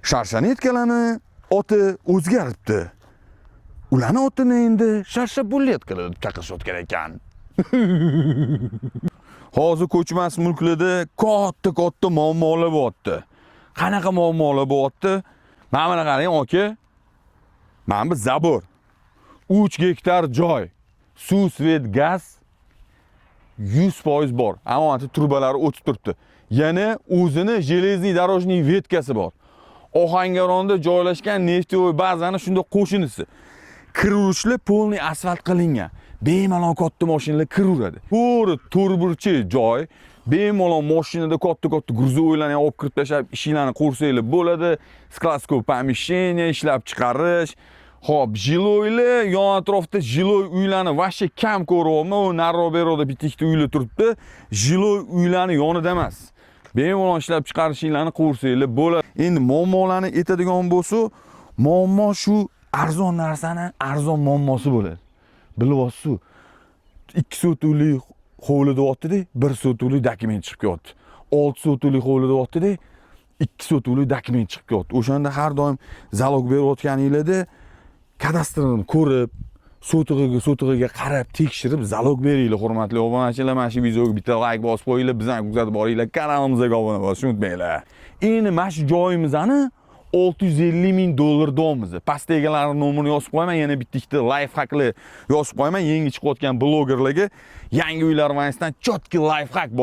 Sharshanetkalarni oti o'zgaribdi. Ularni otini endi Sharshabuletkalar deb chaqirishayotgan ekan. Hozir ko'chmas mulklarda katta-katta muammolar bo'lyapti. Qanaqa muammolar bo'lyapti? Mana buni qarang, aka. Mana bu забор. 3 gektar joy. Suv, свет, gaz 100% bor. Ammo trubalari o'tib turibdi. Yana o'zini железный дорожный ветка si bor. Ohangaronda joylashgan нефтевой bazani shunda qo'shnisi. Kiruvchilar полный asfalt qilingan. Bemalol katta mashinalar kiraveradi. To'g'ri, to'rtburchak joy. Bemalol mashinada katta-katta грузовой larni ham olib kirib tashlab, ishinglarni ko'rsanglar bo'ladi. Складской помещение, ishlab chiqarish. Xo'p, жилой lar yon atrofda жилой uylarni вообще kam ko'ryapman. U nariroq beroqda bitta ikkita uylar turibdi. Жилой uylarni yonida emas. Bemalol ishlab chiqarishinglarni ko'rsanglar bo'ladi. Endi muammolarni aytadigan bo'lsa, muammo shu arzon narsani arzon muammosi bo'ladi. Bilyapsiz, 2 sotuvli hovli deyapti-da, 1 sotuvli dokument chiqib kelyapti. 6 sotuvli hovli deyapti-da, 2 sotuvli dokument chiqib kelyapti. O'shanda har doim залог berayotganinglarda kadastrini ko'rib, sotig'iga sotig'iga qarab, tekshirib залог beringlar, hurmatli obunachilar. Mana shu videoga bitta layk bosib qo'yinglar, bizani kuzatib boringlar, kanalimizga obuna bosishni unutmanglar. Endi mana shu joyimizni 650 ming dollar deyapmiz. Pastda egalari nomerini yozib qo'yaman, yana bitta ikkita лайфхак lar yozib qo'yaman. Yangi chiqayotgan blogerlarga yangi uylar maysidan чёткий лайфхак bor.